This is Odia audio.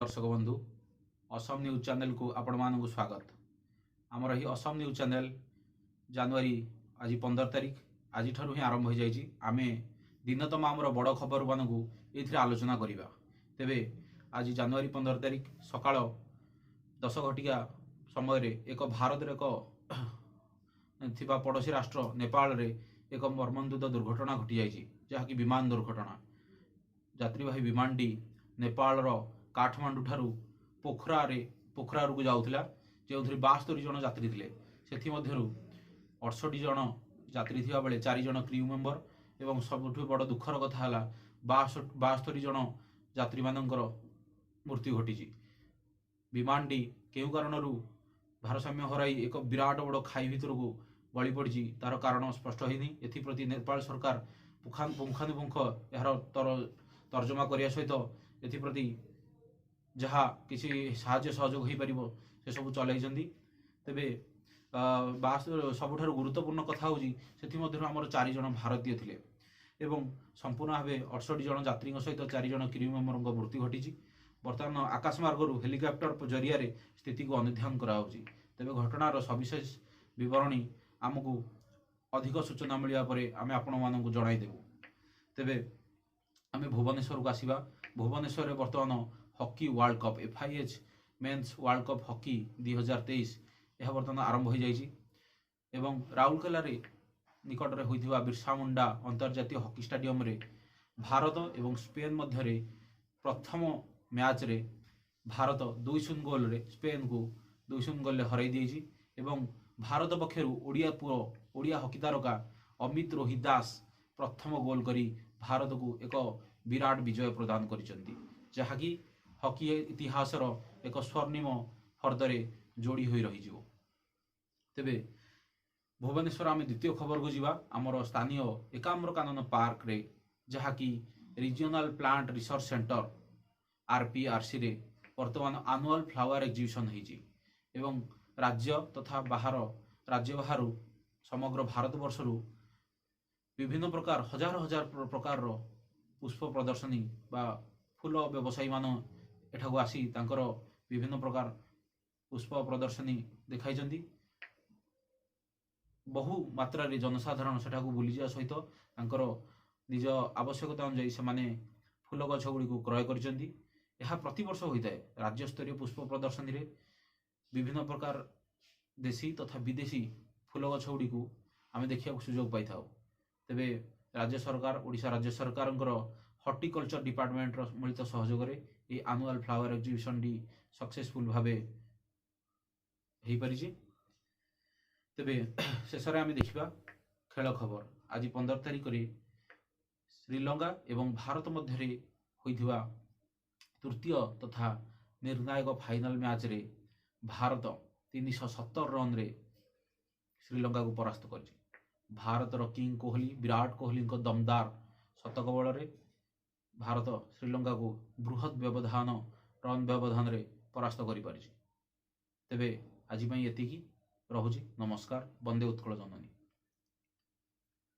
ଦର୍ଶକ ବନ୍ଧୁ, ଅସମ ନ୍ୟୁଜ୍ ଚ୍ୟାନେଲକୁ ଆପଣମାନଙ୍କୁ ସ୍ୱାଗତ। ଆମର ଏହି ଅସମ ନ୍ୟୁଜ୍ ଚ୍ୟାନେଲ ଜାନୁଆରୀ ଆଜି 15 ତାରିଖ, ଆଜିଠାରୁ ହିଁ ଆରମ୍ଭ ହୋଇଯାଇଛି। ଆମେ ଦିନ ତମାମର ବଡ଼ ଖବରମାନଙ୍କୁ ଏଇଥିରେ ଆଲୋଚନା କରିବା। ତେବେ ଆଜି ଜାନୁଆରୀ 15 ତାରିଖ ସକାଳ 10 ଘଟିକା ସମୟରେ ଏକ ଭାରତର ଏକ ଥିବା ପଡ଼ୋଶୀ ରାଷ୍ଟ୍ର ନେପାଳରେ ଏକ ମର୍ମନ୍ତୁଦ ଦୁର୍ଘଟଣା ଘଟିଯାଇଛି, ଯାହାକି ବିମାନ ଦୁର୍ଘଟଣା। ଯାତ୍ରୀବାହୀ ବିମାନଟି ନେପାଳର କାଠମାଣ୍ଡୁ ଠାରୁ ପୋଖରାକୁ ଯାଉଥିଲା, ଯେଉଁଥିରେ 72 ଜଣ ଯାତ୍ରୀ ଥିଲେ। ସେଥିମଧ୍ୟରୁ 68 ଜଣ ଯାତ୍ରୀ ଥିବା ବେଳେ 4 ଜଣ କ୍ରିଉ ମେମ୍ବର, ଏବଂ ସବୁଠୁ ବଡ଼ ଦୁଃଖର କଥା ହେଲା 72 ଜଣ ଯାତ୍ରୀମାନଙ୍କର ମୃତ୍ୟୁ ଘଟିଛି। ବିମାନଟି କେଉଁ କାରଣରୁ ଭାରସାମ୍ୟ ହରାଇ ଏକ ବିରାଟ ବଡ଼ ଖାଇ ଭିତରକୁ ଗଳି ପଡ଼ିଛି, ତାର କାରଣ ସ୍ପଷ୍ଟ ହୋଇନି। ଏଥିପ୍ରତି ନେପାଳ ସରକାର ପୁଙ୍ଖାନୁପୁଙ୍ଖ ଏହାର ତର୍ଜମା କରିବା ସହିତ ଏଥିପ୍ରତି ଯାହା କିଛି ସାହାଯ୍ୟ ସହଯୋଗ ହୋଇପାରିବ ସେସବୁ ଚଲାଇଛନ୍ତି। ତେବେ ସବୁଠାରୁ ଗୁରୁତ୍ୱପୂର୍ଣ୍ଣ କଥା ହେଉଛି, ସେଥିମଧ୍ୟରୁ ଆମର 4 ଜଣ ଭାରତୀୟ ଥିଲେ ଏବଂ ସମ୍ପୂର୍ଣ୍ଣ ଭାବେ 68 ଜଣ ଯାତ୍ରୀଙ୍କ ସହିତ 4 ଜଣ କ୍ରିଉ ମେମ୍ବରଙ୍କ ମୃତ୍ୟୁ ଘଟିଛି। ବର୍ତ୍ତମାନ ଆକାଶ ମାର୍ଗରୁ ହେଲିକପ୍ଟର ଜରିଆରେ ସ୍ଥିତିକୁ ଅନୁଧ୍ୟାନ କରାଯାଉଛି। ତେବେ ଘଟଣାର ସବିଶେଷ ବିବରଣୀ ଆମକୁ ଅଧିକ ସୂଚନା ମିଳିବା ପରେ ଆମେ ଆପଣମାନଙ୍କୁ ଜଣାଇଦେବୁ। ତେବେ ଆମେ ଭୁବନେଶ୍ୱରକୁ ଆସିବା। ଭୁବନେଶ୍ୱରରେ ବର୍ତ୍ତମାନ hockey world cup, FIH men's world cup hockey 2023, ଏହା ବର୍ତ୍ତମାନ ଆରମ୍ଭ ହୋଇଯାଇଛି ଏବଂ ରାଉରକେଲାରେ ନିକଟରେ ହୋଇଥିବା ବିର୍ସା ମୁଣ୍ଡା ଅନ୍ତର୍ଜାତୀୟ ହକି ଷ୍ଟାଡିୟମରେ ଭାରତ ଏବଂ ସ୍ପେନ୍ ମଧ୍ୟରେ ପ୍ରଥମ ମ୍ୟାଚ୍ରେ ଭାରତ 2-0 ଗୋଲରେ ସ୍ପେନ୍କୁ 2-0 ଗୋଲରେ ହରାଇ ଦେଇଛି ଏବଂ ଭାରତ ପକ୍ଷରୁ ଓଡ଼ିଆ ପୁଅ, ଓଡ଼ିଆ ହକି ତାରକା ଅମିତ ରୋହିତ ଦାସ ପ୍ରଥମ ଗୋଲ କରି ଭାରତକୁ ଏକ ବିରାଟ ବିଜୟ ପ୍ରଦାନ କରିଛନ୍ତି, ଯାହାକି ହକି ଇତିହାସର ଏକ ସ୍ୱର୍ଣ୍ଣିମ ଫର୍ଦ୍ଦରେ ଯୋଡ଼ି ହୋଇ ରହିଯିବ। ତେବେ ଭୁବନେଶ୍ୱର ଆମେ ଦ୍ୱିତୀୟ ଖବରକୁ ଯିବା। ଆମର ସ୍ଥାନୀୟ ଏକାମ୍ର କାନନ ପାର୍କରେ, ଯାହାକି ରିଜିଓନାଲ ପ୍ଲାଣ୍ଟ ରିସର୍ଚ୍ଚ ସେଣ୍ଟର ଆରପିଆରସିରେ ବର୍ତ୍ତମାନ ଆନୁଆଲ ଫ୍ଲାୱାର ଏକ୍ଜିବିସନ୍ ହେଇଛି ଏବଂ ରାଜ୍ୟ ତଥା ବାହାର ରାଜ୍ୟ ବାହାରୁ ସମଗ୍ର ଭାରତବର୍ଷରୁ ବିଭିନ୍ନ ପ୍ରକାର ହଜାର ହଜାର ପ୍ରକାରର ପୁଷ୍ପ ପ୍ରଦର୍ଶନୀ ବା ଫୁଲ ବ୍ୟବସାୟୀମାନ ଏଠାକୁ ଆସି ତାଙ୍କର ବିଭିନ୍ନ ପ୍ରକାର ପୁଷ୍ପ ପ୍ରଦର୍ଶନୀ ଦେଖାଇଛନ୍ତି। ବହୁ ମାତ୍ରାରେ ଜନସାଧାରଣ ସେଠାକୁ ବୁଲିଯିବା ସହିତ ତାଙ୍କର ନିଜ ଆବଶ୍ୟକତା ଅନୁଯାୟୀ ସେମାନେ ଫୁଲ ଗଛ ଗୁଡ଼ିକୁ କ୍ରୟ କରିଛନ୍ତି। ଏହା ପ୍ରତିବର୍ଷ ହୋଇଥାଏ। ରାଜ୍ୟସ୍ତରୀୟ ପୁଷ୍ପ ପ୍ରଦର୍ଶନୀରେ ବିଭିନ୍ନ ପ୍ରକାର ଦେଶୀ ତଥା ବିଦେଶୀ ଫୁଲ ଗଛ ଗୁଡ଼ିକୁ ଆମେ ଦେଖିବାକୁ ସୁଯୋଗ ପାଇଥାଉ। ତେବେ ରାଜ୍ୟ ସରକାର, ଓଡ଼ିଶା ରାଜ୍ୟ ସରକାରଙ୍କର ହର୍ଟିକଲଚର ଡିପାର୍ଟମେଣ୍ଟର ମିଳିତ ସହଯୋଗରେ ଏହି ଆନୁଆଲ ଫ୍ଲାୱାର ଏକ୍ଜିବିସନଟି ସକ୍ସେସଫୁଲ ଭାବେ ହେଇପାରିଛି। ତେବେ ଶେଷରେ ଆମେ ଦେଖିବା ଖେଳ ଖବର। ଆଜି 15 ତାରିଖରେ ଶ୍ରୀଲଙ୍କା ଏବଂ ଭାରତ ମଧ୍ୟରେ ହୋଇଥିବା ତୃତୀୟ ତଥା ନିର୍ଣ୍ଣାୟକ ଫାଇନାଲ ମ୍ୟାଚ୍ରେ ଭାରତ 317 ରନ୍ରେ ଶ୍ରୀଲଙ୍କାକୁ ପରାସ୍ତ କରିଛି। ଭାରତର କିଙ୍ଗ କୋହଲି, ବିରାଟ କୋହଲିଙ୍କ ଦମଦାର ଶତକ ବଳରେ ଭାରତ ଶ୍ରୀଲଙ୍କାକୁ ବୃହତ୍ ବ୍ୟବଧାନ ରନ୍ ବ୍ୟବଧାନରେ ପରାସ୍ତ କରିପାରିଛି। ତେବେ ଆଜି ପାଇଁ ଏତିକି ରହୁଛି। ନମସ୍କାର। ବନ୍ଦେ ଉତ୍କଳ ଜନନୀ।